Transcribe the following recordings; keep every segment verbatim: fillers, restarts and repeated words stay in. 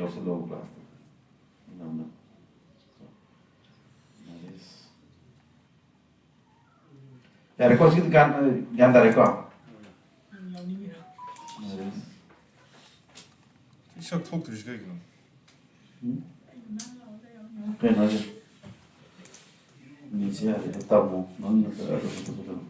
ꯂꯧꯁꯤꯜꯂꯣ class ꯇ꯫ ꯅꯪꯅ꯫ ꯌꯥꯔꯦꯀꯣ, ꯁꯤꯒꯤꯗꯤ ꯒ꯭ꯌꯥꯟ, ꯒ꯭ꯌꯥꯟ ꯇꯥꯔꯦꯀꯣ? ꯌꯥꯔꯦ꯫ ꯁꯤ ꯁꯛ ꯊꯣꯛꯇ꯭ꯔꯤꯁꯤ ꯀꯩꯒꯤꯅꯣ? ꯎꯝ? ꯀꯩꯅꯣ ꯍꯥꯏꯁꯦ? ꯃꯤꯁꯦ ꯌꯥꯔꯦ, ꯇꯝꯃꯣ꯫ ꯅꯪ ꯅꯠꯇ꯭ꯔꯒ ꯑꯇꯣꯞꯄ ꯇꯝꯃꯣ꯫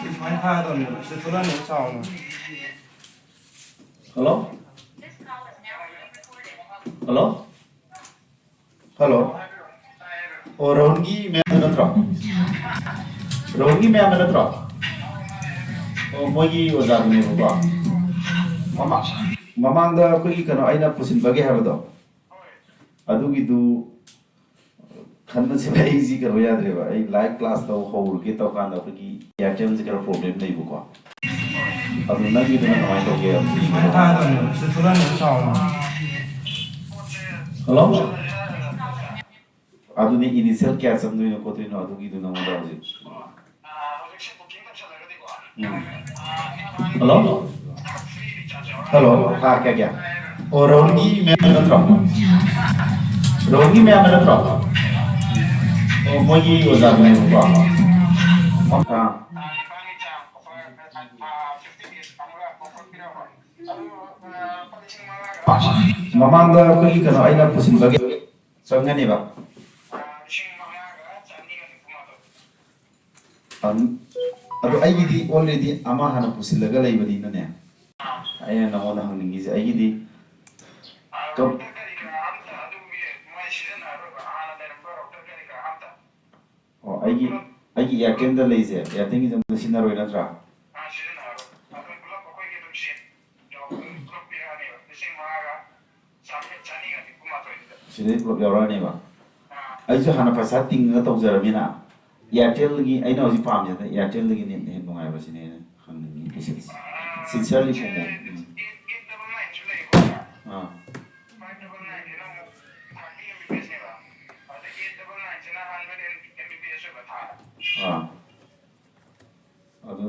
ꯁꯤ ꯁꯨꯃꯥꯏꯅ ꯊꯥꯒꯗꯕꯅꯦꯕ꯫ ꯁꯤꯗ ꯊꯣꯛꯂꯛꯑꯅꯦꯕ ꯆꯥꯎꯅ꯫ ꯍꯜꯂꯣ? ꯍꯜꯂꯣ? ꯍꯜꯂꯣ? ꯑꯣ, ꯔꯣꯍꯟꯒꯤ ꯃꯌꯥꯝꯕ ꯅꯠꯇ꯭ꯔꯣ? ꯔꯣꯍꯟꯒꯤ ꯃꯌꯥꯝꯕ ꯅꯠꯇ꯭ꯔꯣ? ꯑꯣ, ꯃꯣꯏꯒꯤ ꯑꯣꯖꯥꯗꯨꯅꯦꯕꯀꯣ꯫ ꯃꯃꯥ-, ꯃꯃꯥꯡꯗ ꯑꯩꯈꯣꯏꯒꯤ ꯀꯩꯅꯣ ꯑꯩꯅ ꯄꯨꯁꯤꯟꯕꯒꯤ ꯍꯥꯏꯕꯗꯣ, ꯑꯗꯨꯒꯤꯗꯨ ꯈꯟꯕꯁꯤꯗ ꯑꯩꯁꯤ ꯀꯩꯅꯣ ꯌꯥꯗ꯭ꯔꯦꯕ꯫ ꯑꯩ live class ꯇꯧ ꯍꯧꯔꯒꯦ ꯇꯧꯀꯥꯟꯗ ꯑꯩꯈꯣꯏꯒꯤ Airtel ꯁꯦ ꯈꯔ problem ꯂꯩꯕꯀꯣ꯫ ꯑꯗꯨ ꯅꯪꯒꯤꯗꯨꯅ ꯀꯃꯥꯏꯅ ꯇꯧꯒꯦ? ꯁꯨꯃꯥꯏꯅ ꯊꯥꯒꯗꯕꯅꯦꯕ꯫ ꯁꯤꯗ ꯊꯣꯛꯂꯛꯑꯅꯦꯕ ꯆꯥꯎꯅ꯫ ꯍꯜꯂꯣ? ꯑꯗꯨꯅꯤ initial ꯀꯌꯥ ꯆꯪꯗꯣꯏꯅꯣ ꯈꯣꯠꯇꯣꯏꯅꯣ ꯑꯗꯨꯒꯤꯗꯨ ꯅꯉꯣꯟꯗ ꯍꯧꯖꯤꯛ꯫ ꯎꯝ꯫ ꯍꯜꯂꯣ? ꯍꯜꯂꯣ? ꯊꯥ ꯀꯌꯥ ꯀꯌꯥ? ꯑꯣ, ꯔꯣꯍꯟꯒꯤ ꯃꯌꯥꯝꯕ ꯅꯠꯇ꯭ꯔꯣ? ꯔꯣꯍꯟꯒꯤ ꯃꯌꯥꯝꯕ ꯅꯠꯇ꯭ꯔꯣ? ꯑꯣ, ꯃꯣꯏꯒꯤ ꯑꯣꯖꯥꯗꯨꯅꯦꯕꯀꯣ꯫ ꯑꯥ꯫ ꯃꯃꯥꯡꯗ ꯑꯩꯈꯣꯏꯒꯤ ꯀꯩꯅꯣ ꯑꯩꯅ ꯄꯨꯁꯤꯟꯕꯒꯤ ꯆꯪꯒꯅꯦꯕ꯫ ꯑꯗꯨ, ꯑꯗꯨ ꯑꯩꯒꯤꯗꯤ already ꯑꯃ ꯍꯥꯟꯅ ꯄꯨꯁꯤꯜꯂꯒ ꯂꯩꯕꯅꯤꯅꯅꯦ, ꯑꯩꯅ ꯅꯉꯣꯟꯗ ꯍꯪꯅꯤꯡꯉꯤꯁꯦ ꯑꯩꯒꯤꯗꯤ ꯀꯝ-, ꯑꯣ, ꯑꯩꯒꯤ, ꯑꯩꯒꯤ Airtel ꯗ ꯂꯩꯁꯦ, Airtel ꯒꯤꯁꯦ ꯑꯝꯇ ꯁꯤꯖꯤꯟꯅꯔꯣꯏ ꯅꯠꯇ꯭ꯔꯥ? ꯁꯤꯗꯩ ꯄꯨꯂꯞ ꯌꯥꯎꯔꯛꯑꯅꯦꯕ꯫ ꯑꯩꯁꯨ ꯍꯥꯟꯅ ꯄꯩꯁꯥ ꯇꯤꯡꯉꯒ ꯇꯧꯖꯔꯕꯅꯤꯅ, Airtel ꯒꯤ ꯑꯩꯅ ꯍꯧꯖꯤꯛ ꯄꯥꯝꯃꯤꯁꯤꯅ Airtel ꯗꯒꯤꯅ ꯍꯦꯟꯅ ꯅꯨꯡꯉꯥꯏꯕ ꯁꯤꯅꯦ ꯑꯩꯅ ꯈꯪꯅꯤꯡꯉꯤ꯫ Sincerely ꯈꯨꯝꯃꯣ꯫ ꯎꯝ꯫ ꯑꯥ꯫ ꯐꯥꯏꯚ ꯗꯕꯜ ꯅꯥꯏꯟꯁꯤꯅ ꯑꯃꯨꯛ ꯊꯥꯔꯇꯤ ꯑꯦꯝ ꯕꯤ ꯄꯤ ꯑꯦꯁꯅꯦꯕ꯫ ꯑꯥ, ꯑꯗꯨ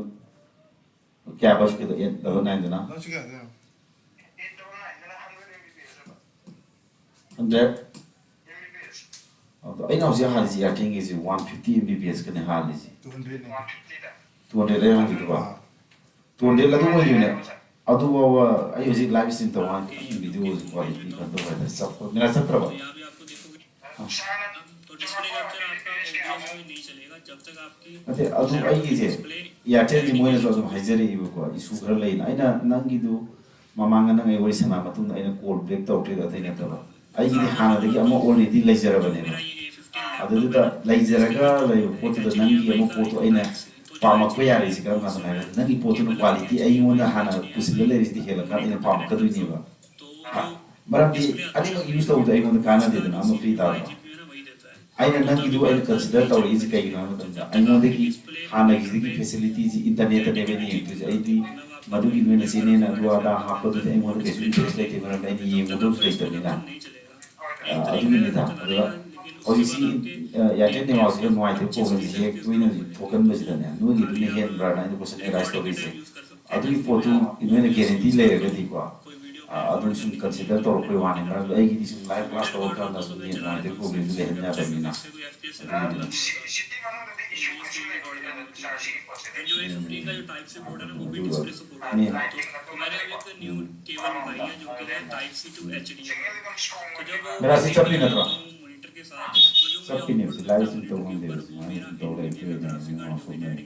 ꯀꯌꯥ ꯕꯁꯀꯤꯗꯣ? Eight double ꯅꯥꯏꯟꯗꯨꯅ? ꯅꯪꯁꯨ ꯀꯌꯥꯗ? ꯍꯟꯗ꯭ꯔꯦꯠ꯫ ꯑꯗꯣ ꯑꯩꯅ ꯍꯧꯖꯤꯛ ꯍꯥꯜꯂꯤꯁꯤ ꯏꯌꯥꯔꯇꯦꯜꯒꯤꯁꯤ one fifty M B P ꯑꯦꯁꯀꯅꯦ ꯍꯥꯜꯂꯤꯁꯤ꯫ ꯇꯨ ꯍꯟꯗ꯭ꯔꯦꯠꯅꯦ꯫ ꯇꯨ ꯍꯟꯗ꯭ꯔꯦꯠ ꯑꯩꯅ ꯍꯥꯜꯂꯤꯗꯨꯀꯣ? ꯑꯥ꯫ ꯇꯨ ꯍꯟꯗ꯭ꯔꯦꯠ ꯑꯗꯨꯝ ꯑꯣꯏꯗꯣꯏꯅꯦ꯫ ꯑꯗꯨꯐꯥꯎꯕ ꯑꯩ ꯍꯧꯖꯤꯛ ꯂꯥꯏꯚ ꯁ꯭ꯇ꯭ꯔꯤꯝ ꯇꯧꯕ ꯀꯥꯟꯗ ꯚꯤꯗꯤꯑꯣꯁꯤ ꯀ꯭ꯋꯥꯂꯤꯇꯤ ꯀꯩꯅꯣ ꯇꯧꯕ ꯍꯥꯏꯇꯥꯔꯦ, ꯆꯞꯄ, ꯃꯦꯔꯥ ꯆꯠꯇ꯭ꯔꯕ? तो डिस्प्ले कैप्चर आपका ओबीएस में नहीं चलेगा जब तक आपकी ꯅꯠꯇꯦ, ꯑꯗꯨ ꯑꯩꯒꯤꯁꯦ ꯏꯌꯥꯔꯇꯦꯜꯒꯤ ꯃꯣꯏꯅꯁꯨ ꯑꯗꯨꯝ ꯍꯥꯏꯖꯔꯛꯏꯕꯀꯣ, ꯏꯁꯨ ꯈꯔ ꯂꯩꯅ꯫ ꯑꯩꯅ ꯅꯪꯒꯤꯗꯨ ꯃꯃꯥꯡꯗ ꯅꯪ ꯑꯩ ꯋꯥꯔꯤ ꯁꯥꯟꯅꯕ ꯃꯇꯨꯡꯗ ꯑꯩꯅ ꯀꯣꯜ ꯕꯦꯛ ꯇꯧꯔꯛꯇ꯭ꯔꯤꯗꯣ ꯑꯇꯩ ꯅꯠꯇꯕ, ꯑꯩꯒꯤꯗꯤ ꯍꯥꯟꯅꯗꯒꯤ ꯑꯃ ꯑꯣꯜꯔꯦꯗꯤ ꯂꯩꯖꯔꯕꯅꯦꯕ꯫ ꯑꯗꯨꯗꯨꯗ ꯂꯩꯖꯔꯒ ꯂꯩꯕ ꯄꯣꯠꯇꯨꯗ ꯅꯪꯒꯤ ꯑꯃ ꯄꯣꯠꯇꯣ ꯑꯩꯅ ꯄꯥꯝꯃꯛꯄ ꯌꯥꯔꯤꯁꯦ ꯀꯔꯝ ꯀꯥꯟꯗꯅꯣ ꯍꯥꯏꯕꯗ, ꯅꯪꯒꯤ ꯄꯣꯠꯇꯨꯅ ꯀ꯭ꯋꯥꯂꯤꯇꯤ ꯑꯩꯉꯣꯟꯗ ꯍꯥꯟꯅ ꯄꯨꯁꯤꯜꯂ ꯂꯩꯔꯤꯁꯤꯗꯤ ꯍꯦꯜꯂꯀꯥꯟꯗ ꯑꯩꯅ ꯄꯥꯝꯃꯛꯀꯗꯣꯏꯅꯦꯕ꯫ ꯃꯔꯝꯗꯤ ꯑꯅꯤꯃꯛ ꯌꯨꯁ ꯇꯧꯕꯗ ꯑꯩꯉꯣꯟꯗ ꯀꯥꯟꯅꯗꯦꯗꯅ, ꯑꯃ ꯐ꯭ꯔꯤ ꯇꯥꯗ꯭ꯔꯣ? ꯑꯩꯅ ꯅꯪꯒꯤꯗꯨ ꯑꯩꯅ ꯀꯟꯁꯤꯗꯔ ꯇꯧꯔꯛꯏꯁꯦ ꯀꯩꯒꯤꯅꯣ ꯍꯥꯏꯕ ꯃꯇꯝꯗ, ꯑꯩꯉꯣꯟꯗꯒꯤ ꯍꯥꯟꯅꯒꯤꯗꯒꯤ ꯐꯦꯁꯤꯂꯤꯇꯤꯁꯤ ꯏꯟꯇꯔꯅꯦꯠꯇꯅꯦꯕ ꯑꯩꯅ ꯌꯦꯡꯗꯣꯏꯁꯦ꯫ ꯑꯩꯗꯤ ꯃꯗꯨꯒꯤ ꯅꯣꯏꯅ ꯆꯦꯅꯦꯜ ꯑꯗꯨ ꯑꯗꯥ ꯍꯥꯞꯄꯗꯨꯗꯤ ꯑꯩꯉꯣꯟꯗ ꯀꯩꯁꯨ ꯏꯟꯇꯔꯦꯁ ꯂꯩꯇꯦ, ꯃꯔꯝꯗꯤ ꯑꯩꯅ ꯌꯦꯡꯉꯨꯗꯕꯁꯨ ꯂꯩꯇꯕꯅꯤꯅ꯫ ꯑ, ꯑꯗꯨꯒꯤꯅꯤꯗ꯫ ꯑꯗꯨꯒ ꯍꯧꯖꯤꯛꯁꯤ, ꯑ, ꯏꯌꯥꯔꯇꯦꯜ ꯅꯦꯠꯋꯥꯛꯁꯤꯗ ꯅꯨꯡꯉꯥꯏꯇꯕ ꯄ꯭ꯔꯣꯕ꯭ꯂꯦꯝꯁꯦ ꯍꯦꯛ ꯇꯣꯏꯅ ꯊꯣꯛꯀꯟꯕꯁꯤꯗꯅꯦ, ꯅꯣꯏꯒꯤꯗꯨꯅ ꯍꯦꯟꯕ꯭ꯔꯥꯅ ꯑꯩꯅ ꯀꯣꯏꯁꯟ ꯑꯦꯔꯥꯏꯁ ꯇꯧꯔꯤꯁꯦ꯫ ꯑꯗꯨꯒꯤ ꯄꯣꯠꯇꯨ ꯅꯣꯏꯅ ꯒꯦꯔꯦꯟꯇꯤ ꯂꯩꯔꯒꯗꯤꯀꯣ, ꯑ, ꯑꯗꯨꯝ ꯁꯨꯝ ꯀꯟꯁꯤꯗꯔ ꯇꯧꯔꯛꯄꯩ ꯋꯥꯅꯤ꯫ ꯃꯔꯝꯗꯤ ꯑꯩꯒꯤꯗꯤ ꯁꯨꯝ ꯂꯥꯏꯚ ꯀ꯭ꯂꯥꯁ ꯇꯧꯕ ꯃꯇꯝꯗ ꯁꯨꯝ ꯅꯦꯠ ꯅꯨꯡꯉꯥꯏꯇꯕꯒꯤ ꯄ꯭ꯔꯣꯕ꯭ꯂꯦꯝꯗꯨ ꯂꯩꯍꯟ ꯌꯥꯗꯕꯅꯤꯅ꯫ ꯑꯗꯨꯒꯤꯅꯤ꯫ ꯎꯝ, ꯑꯗꯨꯒ ꯃꯤ, ꯎꯝ꯫ ꯃꯦꯔꯥꯁꯤ ꯆꯠꯄꯤ ꯅꯠꯇ꯭ꯔꯣ? ꯆꯠꯄꯤꯅꯦꯕ, ꯁꯤ ꯂꯥꯏꯚ ꯁ꯭ꯇ꯭ꯔꯤꯝ ꯇꯧ ꯉꯝꯗꯦꯕ, ꯁꯨꯃꯥꯏꯅ ꯁꯨꯝ ꯇꯧ ꯂꯩꯔꯗꯤ ꯑꯩꯈꯣꯏ ꯃꯌꯥꯝ ꯉꯥꯎꯊꯣꯛꯅꯔꯅꯤ꯫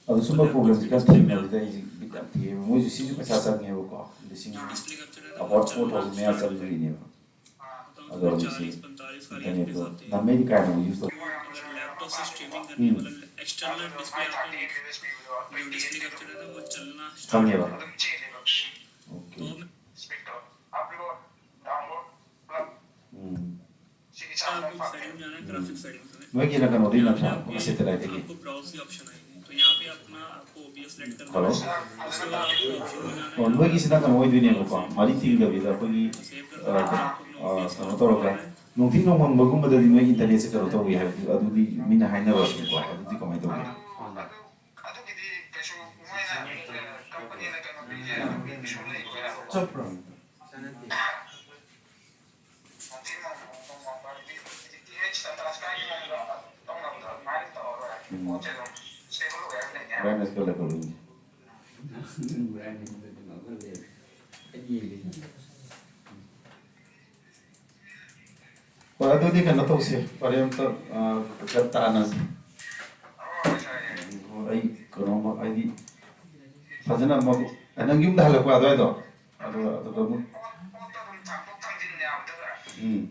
ꯑꯗꯣ ꯁꯨꯝꯕ ꯄ꯭ꯔꯣꯕ꯭ꯂꯦꯝꯁꯦ ꯈꯔ ꯊꯦꯡꯅꯕꯗ ꯑꯩꯁꯦ ꯕꯤꯠ ꯌꯥꯝ ꯇꯦꯛꯑꯦꯕ꯫ ꯃꯣꯏꯁꯨ ꯁꯤꯁꯨ ꯄꯩꯁꯥ ꯆꯪꯉꯦꯕꯀꯣ, ꯂꯤꯁꯤꯡ about four thousand ꯃꯌꯥ ꯆꯪꯗꯣꯏꯅꯦꯕ꯫ ꯑꯗꯣ ꯍꯧꯖꯤꯛꯁꯤ ꯏꯟꯇꯔꯅꯦꯠꯇꯣ ꯅꯝꯃꯩꯗꯤ ꯀꯥ ꯍꯦꯟꯅ ꯌꯨꯁ ꯇꯧ-, ꯎꯝ꯫ ꯈꯪꯉꯦꯕ꯫ ꯑꯣꯀꯦ꯫ ꯎꯝ꯫ ꯎꯝ꯫ ꯅꯣꯏꯒꯤꯅ ꯀꯩꯅꯣꯗꯤ ꯅꯠꯇ꯭ꯔꯥ? ꯁꯦꯇꯦꯂꯥꯏꯠꯇꯒꯤ꯫ ꯍꯜꯂꯣ? ꯑꯣ, ꯅꯣꯏꯒꯤꯁꯤꯅ ꯀꯩꯅꯣ ꯑꯣꯏꯗꯣꯏꯅꯦꯕꯀꯣ, ꯃꯔꯤ ꯇꯤꯡꯗꯕꯤꯗ ꯑꯩꯈꯣꯏꯒꯤ, ꯑ, ꯑ, ꯀꯩꯅꯣ ꯇꯧꯔꯒ, ꯅꯣꯡꯊꯤ ꯅꯣꯡꯃꯪꯕꯒꯨꯝꯕꯗꯗꯤ ꯃꯣꯏ ꯏꯟꯇꯔꯅꯦꯠꯁꯦ ꯀꯩꯅꯣ ꯇꯧꯋꯤ ꯍꯥꯏꯕꯗꯤ, ꯑꯗꯨꯗꯤ ꯃꯤꯅ ꯍꯥꯏꯅꯕꯁꯨꯀꯣ, ꯑꯗꯨꯗꯤ ꯀꯃꯥꯏꯅ ꯇꯧꯒꯦ? ꯆꯠꯄ꯭ꯔꯣ? ꯎꯝ꯫ ꯕ꯭ꯔꯥꯏꯠꯅꯦꯁ ꯀꯜꯂꯛꯄꯗꯨꯅꯤ꯫ ꯍꯣꯏ, ꯑꯗꯨꯗꯤ ꯀꯩꯅꯣ ꯇꯧꯁꯦ, ꯋꯥꯔꯤ ꯑꯝꯇ, ꯑ, ꯈꯔ ꯇꯥꯟꯅꯁꯦ꯫ ꯑꯩ ꯀꯩꯅꯣꯝꯃ, ꯍꯥꯏꯗꯤ, ꯐꯖꯅ ꯑꯃꯨꯛ, ꯅꯪ ꯌꯨꯝꯗ ꯍꯜꯂꯛꯄ ꯑꯗꯨꯋꯥꯏꯗꯣ, ꯑꯗꯨꯒ ꯑꯗꯨꯗ ꯑꯃꯨꯛ, ꯎꯝ꯫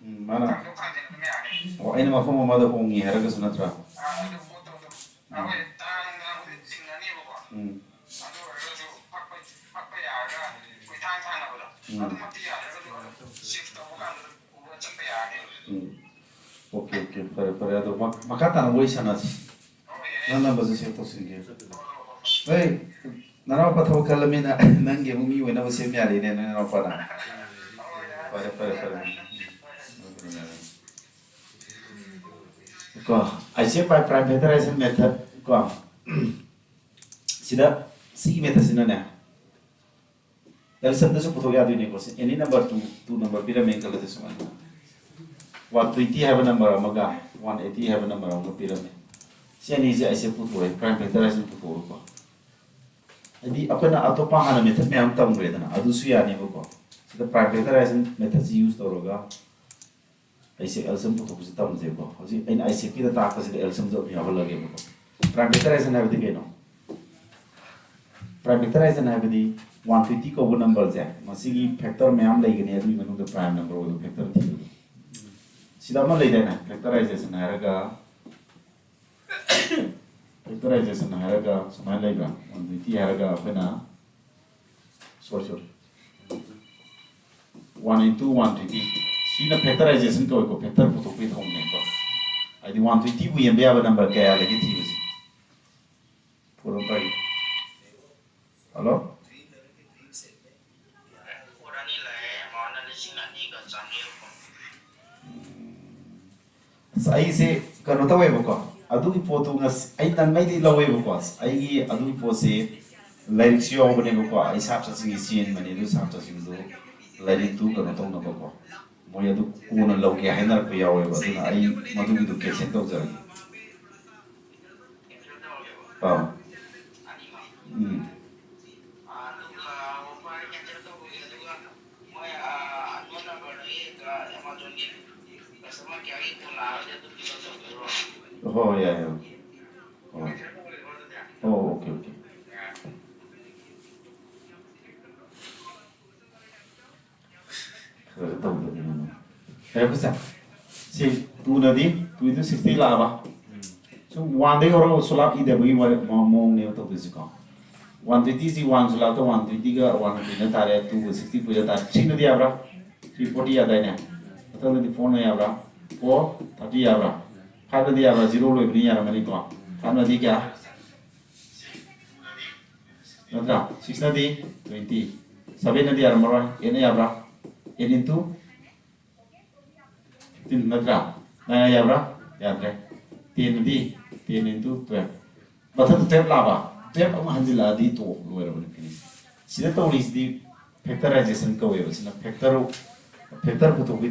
ꯎꯝ, ꯃꯥꯅ, ꯑꯣ, ꯑꯩꯅ ꯃꯐꯝ ꯑꯃꯗ ꯍꯣꯡꯉꯤ ꯍꯥꯏꯔꯒꯁꯨ ꯅꯠꯇ꯭ꯔꯥ? ꯎꯝ꯫ ꯎꯝ꯫ ꯎꯝ꯫ ꯑꯣꯀꯦ, ꯑꯣꯀꯦ, ꯐꯔꯦ, ꯐꯔꯦ꯫ ꯑꯗꯣ ꯃ-, ꯃꯈꯥ ꯇꯥꯅ ꯋꯥꯔꯤ ꯁꯥꯟꯅꯁꯤ꯫ ꯅꯪ ꯅꯝꯕꯔꯁꯦ ꯁꯦꯚ ꯇꯧꯁꯤꯟꯒꯦ꯫ ꯍꯣꯏ, ꯅꯅꯥꯎꯄꯥ ꯊꯕꯛ ꯈꯜꯂꯃꯤꯅ ꯅꯪꯒꯤ ꯑꯃꯨꯛ ꯃꯤ ꯑꯣꯏꯅꯕ ꯁꯦꯝ ꯌꯥꯔꯦꯅꯦ, ꯅꯪ ꯅꯅꯥꯎꯄꯥꯅ꯫ ꯐꯔꯦ, ꯐꯔꯦ, ꯐꯔꯦ꯫ ꯀꯣ, ꯑꯩꯁꯦ ꯄꯥꯏ ꯄ꯭ꯔꯥꯏꯝ ꯐꯦꯛꯇꯔꯥꯏꯖꯦꯁꯟ ꯃꯦꯊꯠ ꯀꯣ꯫ ꯁꯤꯗ, ꯁꯤꯒꯤ ꯃꯦꯊꯠꯁꯤꯅꯅꯦ, ꯑꯦꯜꯁꯤꯌꯝꯗꯁꯨ ꯄꯨꯊꯣꯛ ꯌꯥꯗꯣꯏꯅꯦꯀꯣ꯫ ꯁꯤ ꯑꯦꯅꯤ ꯅꯝꯕꯔ ꯇꯨ, ꯇꯨ ꯅꯝꯕꯔ ꯄꯤꯔꯝꯃꯦꯅ ꯈꯜꯂꯁꯦ ꯁꯨꯃꯥꯏꯅ꯫ ꯋꯥꯟ ꯇ꯭ꯋꯦꯟꯇꯤ ꯍꯥꯏꯕ ꯅꯝꯕꯔ ꯑꯃꯒ ꯋꯥꯟ ꯑꯩꯠꯇꯤ ꯍꯥꯏꯕ ꯅꯝꯕꯔ ꯑꯃꯒ ꯄꯤꯔꯝꯃꯦ꯫ ꯁꯤ ꯑꯅꯤꯁꯦ ꯑꯩꯁꯦ ꯄꯨꯊꯣꯛꯑꯦ, ꯄ꯭ꯔꯥꯏꯝ ꯐꯦꯛꯇꯔꯥꯏꯖꯦꯁꯟ ꯄꯨꯊꯣꯛꯑꯒꯀꯣ꯫ ꯍꯥꯏꯗꯤ ꯑꯩꯈꯣꯏꯅ ꯑꯇꯣꯞꯄ ꯍꯥꯟꯅ ꯃꯦꯊꯠ ꯃꯌꯥꯝ ꯇꯝꯈ꯭ꯔꯦꯗꯅ, ꯑꯗꯨꯁꯨ ꯌꯥꯅꯦꯕꯀꯣ꯫ ꯁꯤꯗ ꯄ꯭ꯔꯥꯏꯝ ꯐꯦꯛꯇꯔꯥꯏꯖꯦꯁꯟ ꯃꯦꯊꯠꯁꯤ ꯌꯨꯁ ꯇꯧꯔꯒ ꯑꯩꯁꯦ ꯑꯦꯜꯁꯤꯌꯝ ꯄꯨꯊꯣꯛꯄꯁꯤ ꯇꯝꯁꯦꯕꯀꯣ꯫ ꯍꯧꯖꯤꯛ ꯑꯩꯅ ꯑꯥꯏꯁꯦꯞꯀꯤꯗ ꯇꯥꯛꯄꯁꯤꯗ ꯑꯦꯜꯁꯤꯌꯝꯗꯣ ꯑꯗꯨꯝ ꯌꯥꯎꯍꯜꯂꯒꯦꯕꯀꯣ꯫ ꯄ꯭ꯔꯥꯏꯝ ꯐꯦꯛꯇꯔꯥꯏꯖꯦꯁꯟ ꯍꯥꯏꯕꯗꯤ ꯀꯩꯅꯣ? ꯄ꯭ꯔꯥꯏꯝ ꯐꯦꯛꯇꯔꯥꯏꯖꯦꯁꯟ ꯍꯥꯏꯕꯗꯤ ꯋꯥꯟ ꯇ꯭ꯋꯦꯟꯇꯤ ꯀꯧꯕ ꯅꯝꯕꯔꯁꯦ, ꯃꯁꯤꯒꯤ ꯐꯦꯛꯇꯔ ꯃꯌꯥꯝ ꯂꯩꯒꯅꯤ, ꯑꯗꯨꯒꯤ ꯃꯅꯨꯡꯗ ꯄ꯭ꯔꯥꯏꯝ ꯅꯝꯕꯔ ꯑꯣꯏꯕ ꯐꯦꯛꯇꯔ ꯊꯤꯕꯗꯣ꯫ ꯁꯤꯗ ꯑꯃ ꯂꯩꯗꯥꯏꯅꯦ, ꯐꯦꯛꯇꯔꯥꯏꯖꯦꯁꯟ ꯍꯥꯏꯔꯒ, ꯐꯦꯛꯇꯔꯥꯏꯖꯦꯁꯟ ꯍꯥꯏꯔꯒ ꯁꯨꯃꯥꯏꯅ ꯂꯩꯕ꯭ꯔꯥ? ꯋꯥꯟ ꯇ꯭ꯋꯦꯟꯇꯤ ꯍꯥꯏꯔꯒ ꯑꯩꯈꯣꯏꯅ, ꯁꯣꯔꯤ, ꯁꯣꯔꯤ, ꯋꯥꯟ ꯏꯟꯇꯨ ꯋꯥꯟ ꯇ꯭ꯋꯦꯟꯇꯤ, ꯁꯤꯅ ꯐꯦꯛꯇꯔꯥꯏꯖꯦꯁꯟ ꯀꯧꯏꯀꯣ, ꯐꯦꯛꯇꯔ ꯄꯨꯊꯣꯛꯄꯒꯤ ꯊꯧꯑꯣꯡꯅꯦꯀꯣ꯫ ꯍꯥꯏꯗꯤ ꯋꯥꯟ ꯇ꯭ꯋꯦꯟꯇꯤꯕꯨ ꯌꯦꯟꯕ ꯌꯥꯕ ꯅꯝꯕꯔ ꯀꯌꯥ ꯂꯩꯒꯦ ꯊꯤꯕꯁꯦ꯫ ꯐꯣꯟ ꯑꯃ ꯄꯥꯏꯒꯦ꯫ ꯍꯜꯂꯣ? ꯑꯁ, ꯑꯩꯁꯦ ꯀꯩꯅꯣ ꯇꯧꯋꯦꯕꯀꯣ, ꯑꯗꯨꯒꯤ ꯄꯣꯠꯇꯨ ꯉꯁ-, ꯑꯩ ꯅꯪꯉꯩꯗꯤ ꯂꯧꯋꯦꯕꯀꯣ꯫ ꯑꯩꯒꯤ ꯑꯗꯨꯒꯤ ꯄꯣꯠꯁꯦ ꯂꯥꯏꯔꯤꯛꯁꯨ ꯌꯥꯎꯕꯅꯦꯕꯀꯣ꯫ ꯑꯩ ꯁꯥꯇ꯭ꯔꯁꯤꯡꯒꯤ ꯆꯦꯟꯕꯅꯦ, ꯑꯗꯨ ꯁꯥꯇ꯭ꯔꯁꯤꯡꯗꯨ ꯂꯥꯏꯔꯤꯛꯇꯨ ꯀꯩꯅꯣ ꯇꯧꯅꯕꯀꯣ, ꯃꯣꯏ ꯑꯗꯨ ꯀꯣꯟꯅ ꯂꯧꯒꯦ ꯍꯥꯏꯅꯔꯛꯄ ꯌꯥꯎꯋꯦꯕ꯫ ꯑꯗꯨꯅ ꯑꯩ ꯃꯗꯨꯒꯤꯗꯨ ꯀꯦꯟꯁꯦꯜ ꯇꯧꯖꯔꯒꯦ꯫ ꯑꯥ꯫ ꯎꯝ꯫ ꯍꯣꯏ, ꯌꯥꯏ, ꯌꯥꯏ꯫ ꯍꯣꯏ꯫ ꯑꯣ, ꯑꯣꯀꯦ, ꯑꯣꯀꯦ꯫ ꯈꯔ ꯇꯧꯗꯕꯅꯤꯅ꯫ ꯉꯥꯏꯈꯣ ꯁꯦ꯫ ꯁꯤ two ꯅꯗꯤ, two into sixty ꯂꯥꯛꯑꯕ? ꯁꯨꯝ one ꯗꯒꯤ ꯍꯧꯔꯒ ꯁꯨꯂꯥꯞ ꯏꯗꯕꯒꯤ ꯋꯥꯔꯤ-, ꯃꯑꯣꯡ-, ꯃꯑꯣꯡꯅꯦꯕ ꯇꯧꯗꯣꯏꯁꯤꯀꯣ꯫ One twenty ꯁꯤ one ꯁꯨꯂꯥꯞꯇ one twenty ꯒ one twenty ꯅ ꯇꯥꯔꯦ, two ꯒ sixty ꯄꯨꯁꯤꯜꯂ ꯇꯥꯔꯦ꯫ Three ꯅꯗꯤ ꯌꯥꯕ꯭ꯔꯥ? Three forty ꯌꯥꯗꯥꯏꯅꯦ? ꯃꯊꯪꯗꯗꯤ four ꯅ ꯌꯥꯕ꯭ꯔꯥ? Four thirty ꯌꯥꯕ꯭ꯔꯥ? Five ꯅꯗꯤ ꯌꯥꯕ꯭ꯔꯥ? Zero ꯂꯣꯏꯕꯅꯤ, ꯌꯥꯔꯝꯃꯅꯤꯀꯣ꯫ Five ꯅꯗꯤ ꯀꯌꯥ? ꯅꯠꯇ꯭ꯔꯥ? Six ꯅꯗꯤ twenty, seven ꯅꯗꯤ ꯌꯥꯔꯝꯃꯔꯣꯏ, eight ꯅ ꯌꯥꯕ꯭ꯔꯥ? Eight into fifteen ꯅꯠꯇ꯭ꯔꯥ? Nine ꯌꯥꯕ꯭ꯔꯥ? ꯌꯥꯗ꯭ꯔꯦ꯫ Ten ꯅꯗꯤ ten into twelve꯫ ꯃꯊꯛꯇ twelve ꯂꯥꯛꯑꯕ? Twelve ꯑꯃꯨꯛ ꯍꯟꯖꯤꯜꯂꯛꯑꯗꯤ ꯇꯣꯛ, ꯂꯣꯏꯔꯕꯅꯤ finish꯫ ꯁꯤꯗ ꯇꯧꯔꯤꯁꯤꯗꯤ factorization ꯀꯧꯋꯦꯕ꯫ ꯁꯤꯅ factor, factor ꯄꯨꯊꯣꯛꯄꯩ